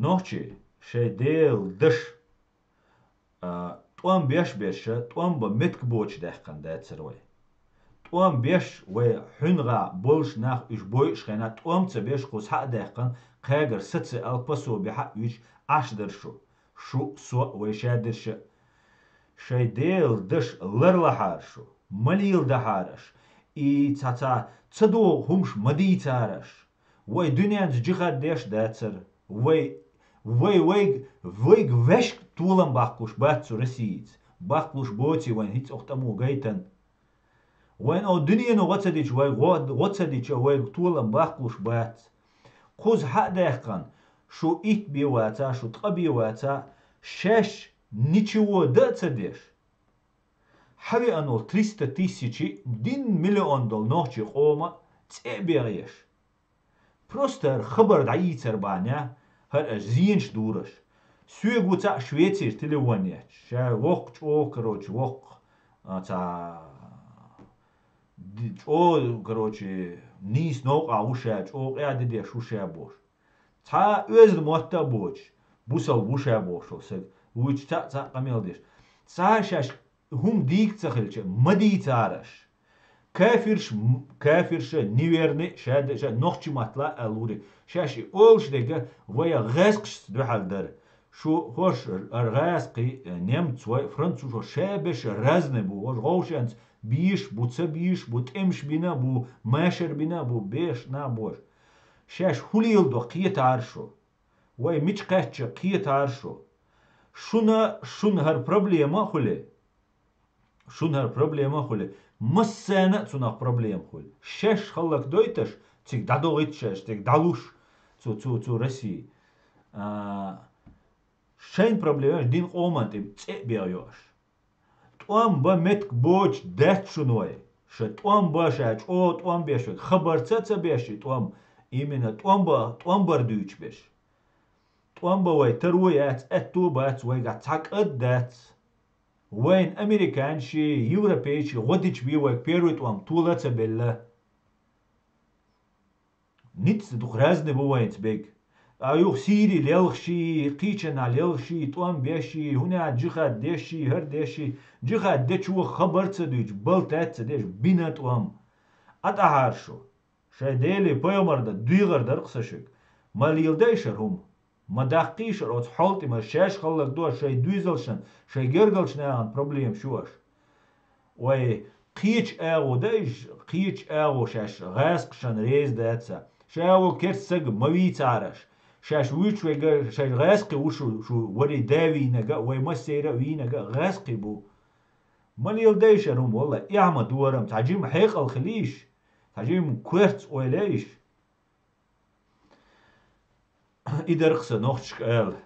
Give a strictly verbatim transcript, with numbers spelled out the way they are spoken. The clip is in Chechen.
Нохчий, шайн Делан даш, а, тӀом беш-беша, тӀом бан меттиг боацаш даьккхина дацар вай. ТӀом беш вай хьуьнагӀа болаш нах уьш бойуш хенахь, тӀом ца беш кхуза хьа а даьккхина, кхаьгара саци алпасо бехьа а уьйш Ӏаш дара шу. Шу, со а, вай шадерша а. Шайн Делан даш ларлахьара шу, ма леладахьара аш, и цхьа-цхьа ца догӀу хӀумаш ма дийцара аш. Вай дуьненца джихад деш дацара. Вай, вай, вайга, вайга вешка толам баккхалуш бац цу Российца. Баккхалуш боций вайн хӀинца оха тӀамо гайтан. Вайн оха дуьнено гӀо ца дича, вай гӀо, гӀо ца дича, вайга толам баккхалуш бац. Кхуза хьа а даьккхина, шу итт бе ваца, шу ткъа бе ваца, шаьш ничего дан а ца деш. Хьавеана волу триста тысячи, дин миллион долу нохчийн къоман цӀе а бегӀеш. Просто хӀара хабар дӀаийцар бахьанехь, хӀара аш зенаш дураш. Соьга ву цхьаъ Швецера телефон етташ. Ша воккха чӀогӀа, короче, воккха, а, цхьа, ди-, чӀогӀа, короче, нийса новкъахь ву ша, чӀогӀа къа а деш ву ша бохуш. Цхьа а оьзда мотт а боцуш, бусалба ву ша бохуш волу саг, вуьйцу цхьаъ-цхьаъ къамел деш. Цхьа а шаьш хӀума дийца ца хилча, ма дийцара аш. Кафирш, м-, кафирша, неверный, ша де-, ша нохчи маттала а лури. Шаьш и олуш дерг, вай гӀаьскхашца дуьхьал дара. Шу хӀорш ар гӀаьскхий, немцой, французо ша берш разный бу, хӀорш гӀовшенца бийш бу, ца бийш бу, тӀемаш бина бу, машар бина бу, беш нах бош. Шаьш хӀун леладо кхетара шу? Вай мича кхаьчча кхетара шу? Шуна, шуна хӀара проблема а хуьлий? Шуна хӀара проблема а хуьлий? Массарна а цунах проблема хуьлу. Шаьш хӀаллакдойташ, цига дӀадогӀийта шаьш, цига дӀалуш цу, цу, цу России. А, шайн проблемаш дин къоман тӀе цӀе а бегӀа йо аш. ТӀом бан меттиг боцуш дац шуна вай. Ша тӀом бан, ша чӀогӀа тӀом беш верг, хабарца а ца беш и тӀом, именно тӀом бан, тӀом бар дуьйцуш берш. ТӀом бан вай таро яц, аьтто а бац, вайгахь цхьа кӀад а дац. Вайна американций, европейций гӀо дича бен вайга первый тӀом тола а ца белла. Ницкъ дукха разный бу вайнца берг. А юха Сири лелхаш а, кхечанхьа лелхаш а, тӀом беш а, хӀунда джихад деш а, хӀара деш а, джихад дечо хабар а ца дуьйцуш, болтӀа а ца деш, бина тӀом. ӀатӀахьара шу. Шайн Деле, пайхамарна дегӀар дара-кх сан шуьга. Ма леладайша хӀара хӀума. Ма даккхийша оцу хьолтӀе, ма шаьш хӀаллакдо шайн доьзалшна, шайн гергарчу нахана проблемаш йо аш. Вай, кхечу агӀо дайша, кхечу агӀо шаьш гӀаьскхашна реза дац а. Ша волу керста саг ма вийцара аш. Шаьш вуьйцуш верг шайн гӀаьскхи ву шу, шу варий да вийнарг а, вай массеран а вийнарг а гӀаьскхи бу. Ма леладайша хӀара хӀума, валла, эхь ма дора-м, цхьа жима хьекъал хилийша, цхьа жима коьрта ойла йийша. И дара-кх сан нохчашка ала.